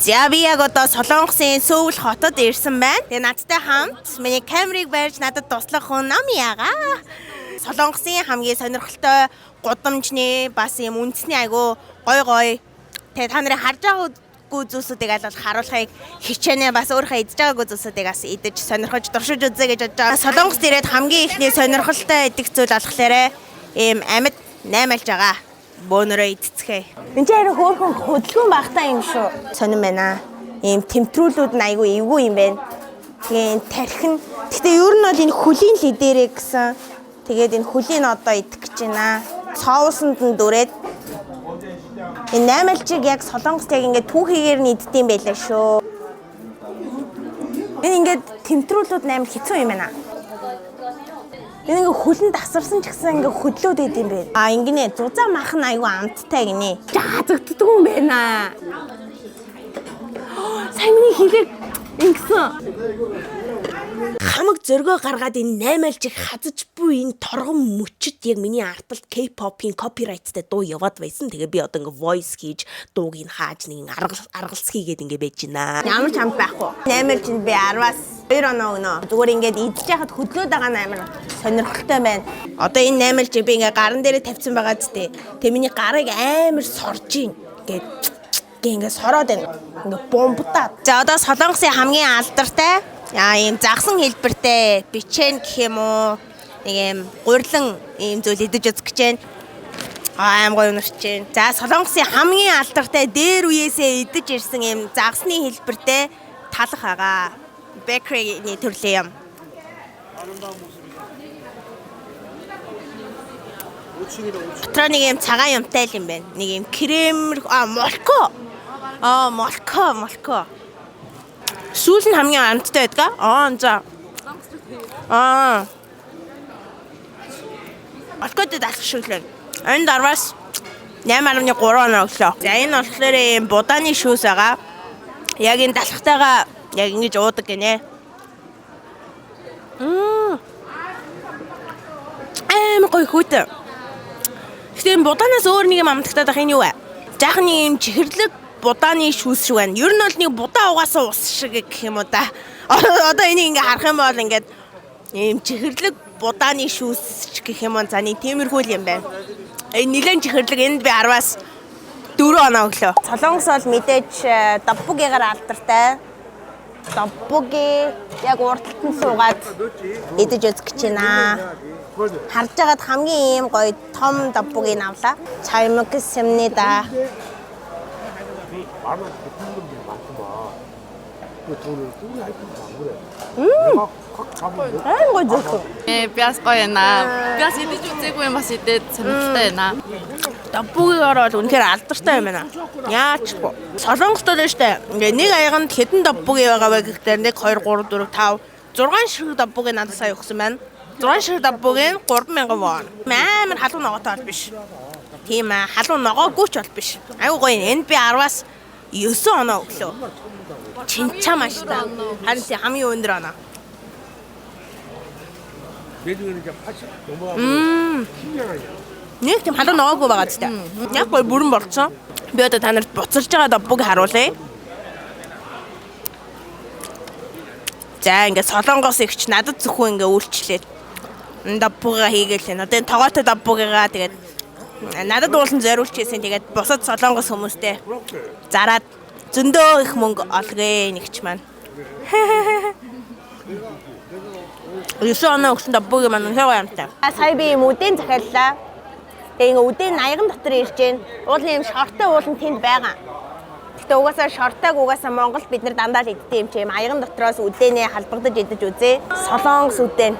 За, би яг одоо Солонгосын Сөүл хотод ирсэн байна. Тэгээ надтай хамт миний камерыг барьж надад туслах хүн нам яага. Солонгосын хамгийн сонирхолтой гудамжны бас юм үндэсний айгуу гой гой. Тэгээ та нарын харж байгаагүй зүйлсүүдийг аль бол харуулахыг хичээнэ, бас өөрийнхөө идж байгаагүй зүйлсүүдийг бас идэж сонирхож туршиж үзье гэж бодож байгаа. Солонгост ирээд хамгийн ихний сонирхолтой идэх зүйл болохоор ийм амьд наймалж байгаа. Бөөнөрөө идцгээе. Энд чинь харин хөөрхөн хөдөлгөөн багтаа юм шүү. Сонин байна. Ийм тэмтрүүлүүд нь айгүй эвгүй юм байна. Тэгээ энэ тархин. Гэтэ ер нь бол энэ хөлийн л идэрэ гэсэн. Тэгээд энэ хөлийн одоо идэх гэж байна. Соусанд нь дүрээд энэ наймалжиг яг Солонгост яг ингээд түүхийгээр нь иддэм байлаа шүү. Энэ ингээд тэмтрүүлүүд нь амар хэцүү юм байна. Энэ ингээ хөлн тасарсан ч гэсэн ингээ хөдлөөд байд юм байна. А ингэнэ зузаан мах нь айгүй амттай гинэ. Жазагддгүй юм байна. Сая миний хилэг ингэсэн. Хамаг зөргөө гаргаад энэ наймаалжиг хазаж буй энэ торгон мөчөд яг миний арталт K-pop-ийн copyright-тай дуу яваад байсан. Тэгээ би одоо ингээ voice хийж дууг нь хааж нэг аргалц хийгээд ингээ байж байна. Ямар ч амт байхгүй. Наймаалжинд би 10-аас 2 оноо өгнө. Зүгээр ингээд идэж яхад хөдлөөд байгаа нь амар сонирхолтой байна. Одоо энэ наймаалжиг би ингээ гаран дээрээ тавьсан байгаа зү. Тэгээ миний гарыг амар сорж ийн гээд гээ ингээ сороод байна. Ингээ бомбтаад. За, одоо Солонгосын хамгийн алдартай ийм загсан хэлбэртэй бичэн гэх юм уу? Нэг юм гурилан ийм зүйл идэж үзэх гэж байна. Аим гоё унарч байна. За, Солонгосын хамгийн алдартай дээр үеэсээ идэж ирсэн ийм загсны хэлбэртэй талах байгаа. Bakery-ний төрлийн юм. Дотроо нэг юм цагаан юмтай л юм байна. Нэг юм крем молко. Молко, молко. Сүүл нь хамгийн амттай байдаг. За. Молкод далах шиг л байна. Энд 10-аас 8.3 оноо өглөө. За, энэ болохоор ийм будааны шүүс байгаа. Яг энэ далхтайгаа яг ингэж уудаг гинэ. Амар гоё хүүтэн. Гэтэ энэ будаанаас өөр нэг юм амтагтаад ах, энэ юу вэ? Жаахан нэг юм чихэрлэг будааны шүүс шиг байна. Ер нь бол нэг будаа угаасан ус шиг гэх юм уу да. Одоо энийг ингээ харах юм бол ингээд ийм чихэрлэг будааны шүүс ч гэх юм уу. За, нэг тиймэрхүү л юм байна. Энэ нилээн чихэрлэг, энд би 10-аас 4 оноо өглөө. Солонгос бол мэдээж доббугигаар алдартай. Доббуги яг урдталт нь суугаад идэж үзэх гэж байна. Харж байгаад хамгийн ийм гоё том доббугийг авлаа. 잘 먹겠습니다. 말만 듣는 분들이 많구만. 그 돈을 뚜리 할 필요도 안 그래. 내가 확 잡으면 Аим гоё зөөхөн. Би бас гоё байна. Би бас идэж үзээгүй юм, бас идээд сонирхолтой байна. Доббугигаар бол үнэхээр алдартай юм байна. Яачгүй. Солонгостой л штэ. Ингээ нэг аяганд хэдэн доббуги байгаа вэ гэхдээ 1 2 3 4 5 6 ширхэг доббуги надад сая өгсөн байна. 6 ширхэг доббуги нь 3000 вон. Амар халуун ногоотой бол биш. Тийм халуун ногоогүй ч бол биш. Айгуу гоё. Энд би 10-аас 9 оноо өглөө. Чинчаа маш та. Харин тийм хамгийн өндөр оноо. 내중에는 이제 80 넘어가면 신기하냐. Нэг тийм халуун ногоогүй байгаа зү. Яг гоё бүрэн болцсон. Би одоо та нарт буцалж байгаа доббуг харуулъя. За, ингээ Солонгос ихч надад зөвхөн ингээ үйлчлээд доббугаа хийгээл байна. Одоо энэ тогоотой доббугаа тэгээд надад уулан зориулж хийсэн. Тэгээд бусад Солонгос хүмүүстэй зараад зөндөө их мөнгө олгоё нэгч маань. 9 оноо өгсөн доббуг маань үнэхээр гоё амтай. Сая би юм үдэн захиаллаа. Тэгээ ингээ үдэн аяган дотор ирж гин. Уул юм шортой уулан тэнд байгаа. Гэтэ угаасаа шортойг угаасаа Монголд бид нар дандаа л иддэг юм чи юм аяган дотроос үдэнээ халбагдаж идэж үзье. Солонгос үдэн.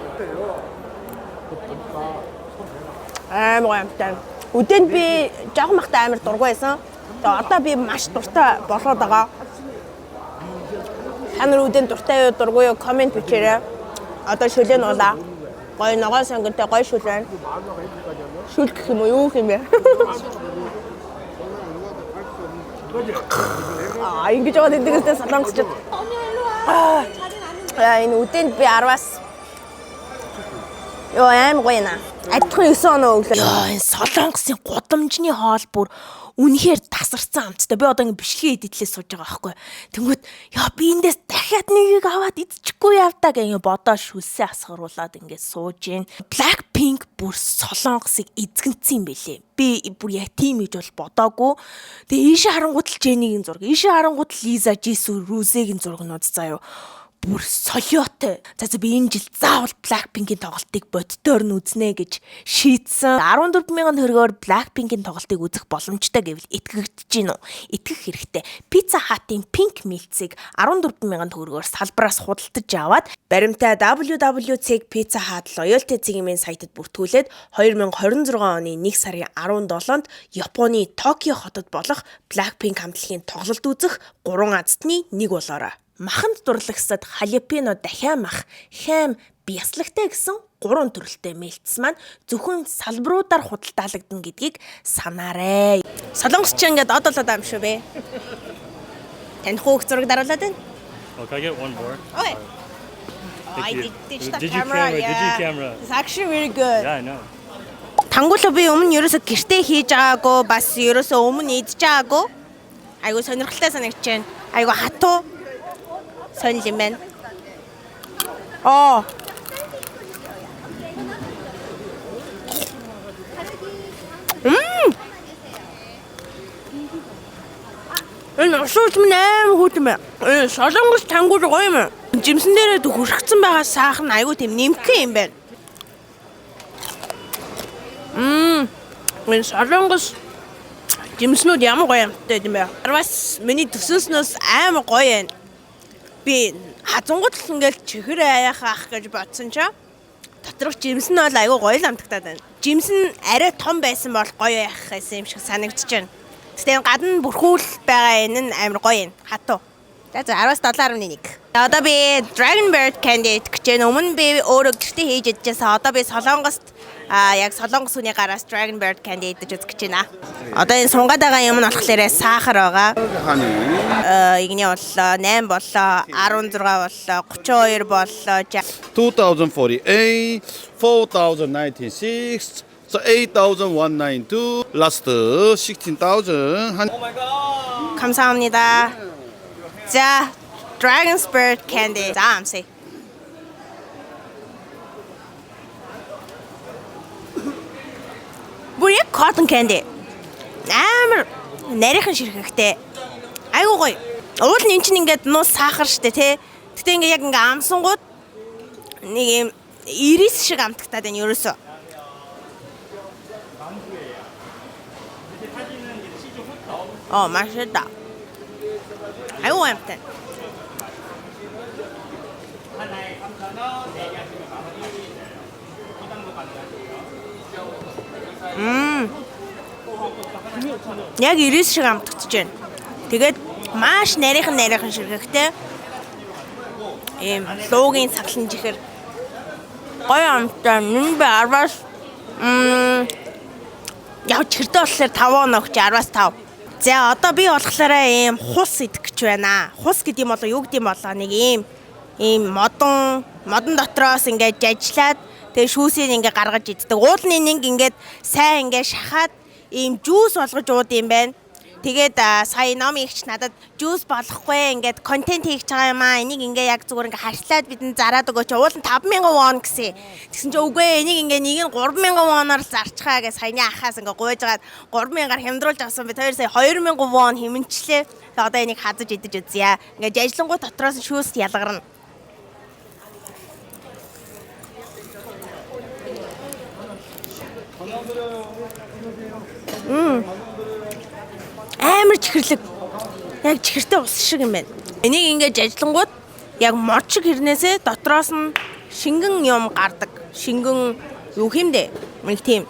Амар гоё амтай. Үдэнд би жоохон бахта амар дургүй байсан. Тэгээ одоо би маш дуртай болоод байгаа. Та нар үдэнд дуртай юу, дургүй юу, комент бичээрэй. Одоо шүлэн уулаа. Гоё ногоон сонгонтой гоё шүлэн. Шүл гэх юм уу, юу гэх юм бэ? Ингэж яваад идэг өстэй солонгосчууд. Энэ үдэнд би 10-аас Йоо, аим гоё наа. Адилхан 9 оноо өглөө. Йоо, энэ Солонгосын гудамжны хоол бүр Үнэхээр тасарсан амттай. Би одоо ингэ бичлэгээ edit лээ сууж байгаа байхгүй. Тэнгүүд яа, би эндээс дахиад нэгийг аваад идчихгүй явтаа гэх ингэ бодоо шүлсээ асгаруулад ингэ сууж гин. Blackpink бүр Солонгосыг эзэгнцсэн юм бэлээ. Би бүр яг тийм гэж бол бодоогүй. Тэгээ ийшээ харангуут л Jennie-гийн зураг, ийшээ харангуут л Lisa, Jisoo, Rosé-гийн зурагнууд заяо, бүр солиотой. За за, би энэ жил заавал Blackpink-ийн тоглолтыг боддоор нь үзнэ гэж шийдсэн. 14 мянган төгрөгөөр Blackpink-ийн тоглолтыг үзэх боломжтой гэвэл итгэгдэж гин үү? Итгэх хэрэгтэй. Pizza Hut-ын Pink Милцийг 14 мянган төгрөгөөр салбараас худалдаж аваад баримтаа WWC Pizza Hut Loyalty цэгийн сайтад бүртгүүлээд 2026 оны 1 сарын 17-нд Японы Токио хотод болох Blackpink хамтлагийн тоглолт үзэх 3 азтны нэг болоорой. Маханд дурлагсад халапено, дахиа мах, хэм, бяслагтай гэсэн гурван төрөлтэй мэлц маань зөвхөн салбаруудаар худалдаалагдана гэдгийг санаарай. Солонгос ч ингээд од болоод юм шүү бэ. Таних уу, зураг даруулаад байна. Oh, can I get one more? Okay. Thank I you. did digital Digi camera, camera, yeah. digi camera. It's actually really good. Yeah, I know. Тангуулаа би өмнө ерөөсө гэртээ хийж байгаагүй, бас ерөөсө өмнө идэж байгаагүй. Айгу сонирхолтой санагдаж байна. Айгу хатуу сонир юм байна. Аа. Мм. Энэ усууч минь амар хүүтэн байна. Энэ солонгос тангуул гоё юм. Жимсэн дээрээ хөрхцэн байгаа саахан айгу тийм нэмхэн юм байна. Мм. Энэ солонгос жимснүүд ямар гоё амттай юм бэ? Бас миний төсөөснөөс амар гоё юм. Би хазангууд л ингээл чихэр аяах ах гэж бодсон чинь доторх жимс нь бол айгүй гоё л амтагтаад байна. Жимс нь арай том байсан бол гоё яах гэсэн юм шиг санагдаж байна. Гэтэ энэ гадна бүрхүүл байгаа энэ нь амар гоё юм. Хатуу. За за, 10-аас 7.1. Одоо би Dragon Bird Candy идэх гэж байна. Өмнө би өөрөө гэртээ хийж идчихсэн. Одоо би Солонгост яг солонгос хүний гараас Dragon Bird Candy идэж үзэх гэж байна. Одоо энэ сунгаад байгаа юм нь болохоор сахар байгаа. Игний боллоо, 8 боллоо, 16 боллоо, 32 боллоо. 2048, 4096, so 8192, last 16,000. 한 감사합니다. За, Dragon's Bird Candy. За, амсъя. Бүр яг cotton candy. Амар нарийнхан ширхэгтэй. Айгуу гоё. Уул нь эн чинь ингээд нуус сахар штэ тий. Гэтэ ингээд яг ингээд амсангууд нэг юм ирис шиг амтагтаад байна ерөөсөө. Оо, 맛있다. Айгуу амттай. Мм. Яг ирис шиг амтагдаж байна. Тэгээд маш нарийнхан нарийнхан ширхэгтэй. Ийм луугийн саглан чихэр гоё амттай. Нүн би 10-аас яг чихэртэй болохоор 5 оноо өгч 10-аас 5. За, одоо би болохоор ийм хус идэх гэж байна. Хус гэдэг юм болоо юу гэдэг юм болоо, нэг ийм модон модон дотроос ингээд жажлаад, тэгээ шүүсийг ингээд гаргаж иддэг. Уулны нэг ингээд сайн ингээд шахаад ийм juice болгож ууд юм байна. Тэгээд сая номын ихч надад juice болохгүй, ингээд контент хийх гэж байгаа юм аа. Энийг ингээ яг зүгээр ингээ харшлаад бидэнд зараад өгөөч. Уул нь 5000 вон гэсэн. Тэгсэн чинь үгүй ээ, энийг ингээ нэг нь 3000 воноор л зарчхаа гэж саяны ахаас ингээ гуйж агаад 3000-аар хямдруулж авсан. Би 2 сая 2000 вон хэмнчлээ. Тэгээ одоо энийг хазаж идэж үзье. Ингээ жажлангуу дотроос нь шүүс ялгарна. Амар чихэрлэг. Яг чихэртэй ус шиг юм байна. Энийг ингээд жажлангууд яг мод шиг хэрнээсээ дотроос нь шингэн юм гардаг. Шингэн юу хэмдэ? Нэг тийм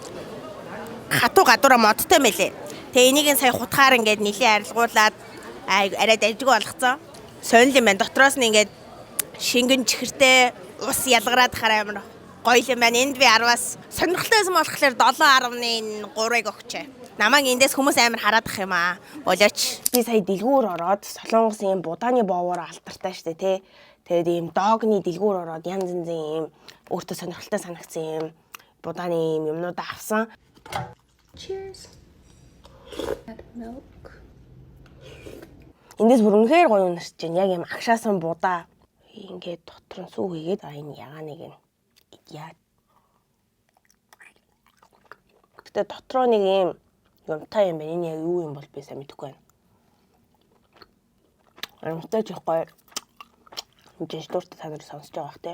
хатуу гадуура модтой мэлээ. Тэгээ энийг нь сая хутгаар ингээд нилээ арилгуулад арай дажгүй болгоцсон. Сонир юм байна. Дотроос нь ингээд шингэн чихэртэй ус ялгараад хараа амар гоё юм байна. Энд би 10-аас сонирхолтой байсан болохоор 7.3-ыг өгчээ. Намайг эндээс хүмүүс амар хараад ах юм аа. Болооч. Би сая дэлгүүр ороод, Солонгосын юм будааны боовоор алдартай штэ тий. Тэгээд ийм догны дэлгүүр ороод янз янзын ийм өөртөө сонирхолтой санагдсан ийм будааны ийм юмнууд авсан. Cheers. Milk. Эндээс бүр үнэхээр гоё үнэрч чинь. Яг юм агшаасан будаа. Ингээд дотор нь сүү хийгээд а энэ ягааныг нь идья. Гэтэ дотроо нэг юм юмтай юм байна. Энэ яг юу юм бол би сайн мэдэхгүй байна. Юмтай ч их гоё. Жиж дуртай та нар сонсож байгаа бах те.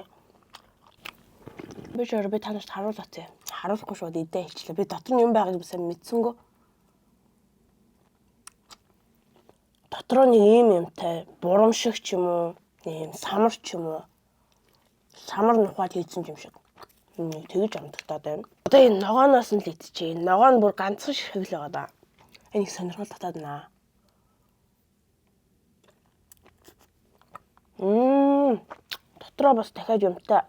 Би ч өөрөө би та нарт харуулах те. Харуулахгүй шууд идэ хэлчлээ. Би дотор нь юм байгааг би сайн мэдсэнгөө. Дотроо нэг ийм юмтай бурам шиг ч юм уу, ийм самар ч юм уу. Самар нухаад хийсэн юм шиг. Нэг тэгж амтагдаад байна. Одоо энэ ногооноос нь л идчихье. Энэ ногоо нь бүр ганцхан ширхэг л байгаа да. Энэ их сонирхол татаад наа. Мм. Дотроо бас дахиад юмтай.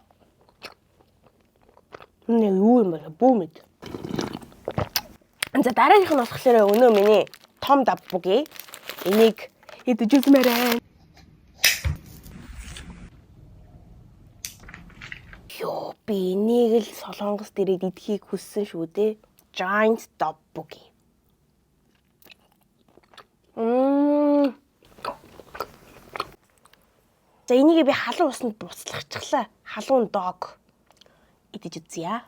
Энэ яг юу юм бэ? Бүү мэд. За дараагийнх нь болохоор өнөө миний том давбуги. Энийг идэж үзмээр байна. Йоо, би энийг л Солонгос дээрээ идэхийг хүссэн шүү дээ. Giant tteokbokki. Мм. За энийг би халуун усанд буцлагчлаа. Халуун дог идэж үзье.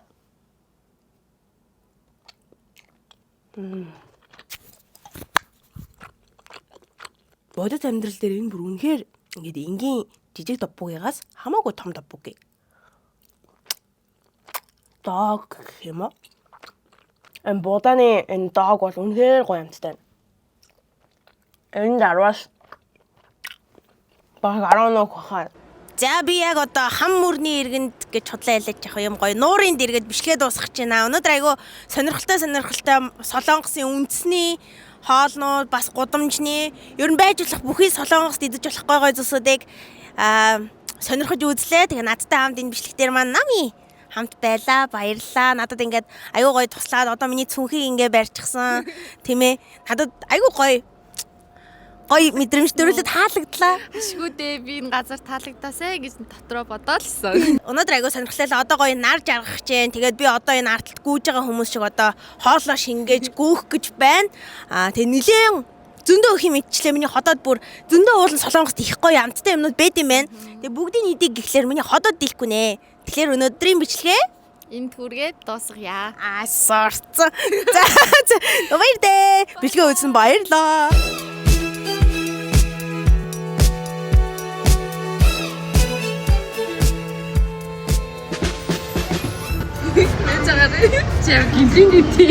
Бодит амьдрал дээр энэ бүр үнэхээр ингээд энгийн жижиг tteokbokki-гаас хамаагүй том tteokbokki. Дог гэх юм уу? Энэ будааны энэ дог бол үнэхээр гоё амттай. Энэ 10-аас баг 11 хахаа. За би яг одоо хам мөрний иргэнд гэж худлаа ялаж явах юм гоё нуурын дэргэд бичлэгээ дуусгах гэж байна. Өнөөдөр айгу сонирхолтой сонирхолтой Солонгосын үндэсний хоолнууд бас гудамжны ер нь байж болох бүхий Солонгост идэж болох гой гой зүйлсүүдийг аа сонирхож үзлээ. Тэгээ надтай хамт энэ бичлэг дээр маань нами хамт байлаа. Баярлалаа. Надад ингээд айгу гоё туслаад одоо миний цүнхийг ингээ барьчихсан. Тийм ээ. Надад айгу гоё гоё мэдрэмж төрүүлээд таалагдлаа. Ашгүй дээ би энэ газар таалагдаасай гэж дотроо бодоолсон. Өнөөдөр айгуу сонирхолтой л одоо гоё нар жаргах чинь. Тэгээд би одоо энэ артлд гүйж байгаа хүмүүс шиг одоо хоолоо шингээж гүйх гэж байна. Аа тэгээ нилээн зөндөө их юм идчихлээ. Миний ходоод бүр зөндөө уулын Солонгост их гоё амттай юмнууд байд юм байна. Тэгээ бүгдийг идэх гэхлээр миний ходоод дийлэхгүй нэ. Тэгэхээр өнөөдрийн бичлэгээ Энэ түргээд дуусгая. аа сорцсон. За за баяр дээ. Бичлэгээ үзсэн баярлаа. Яаж байгаа вэ? Чи гинжин гинти.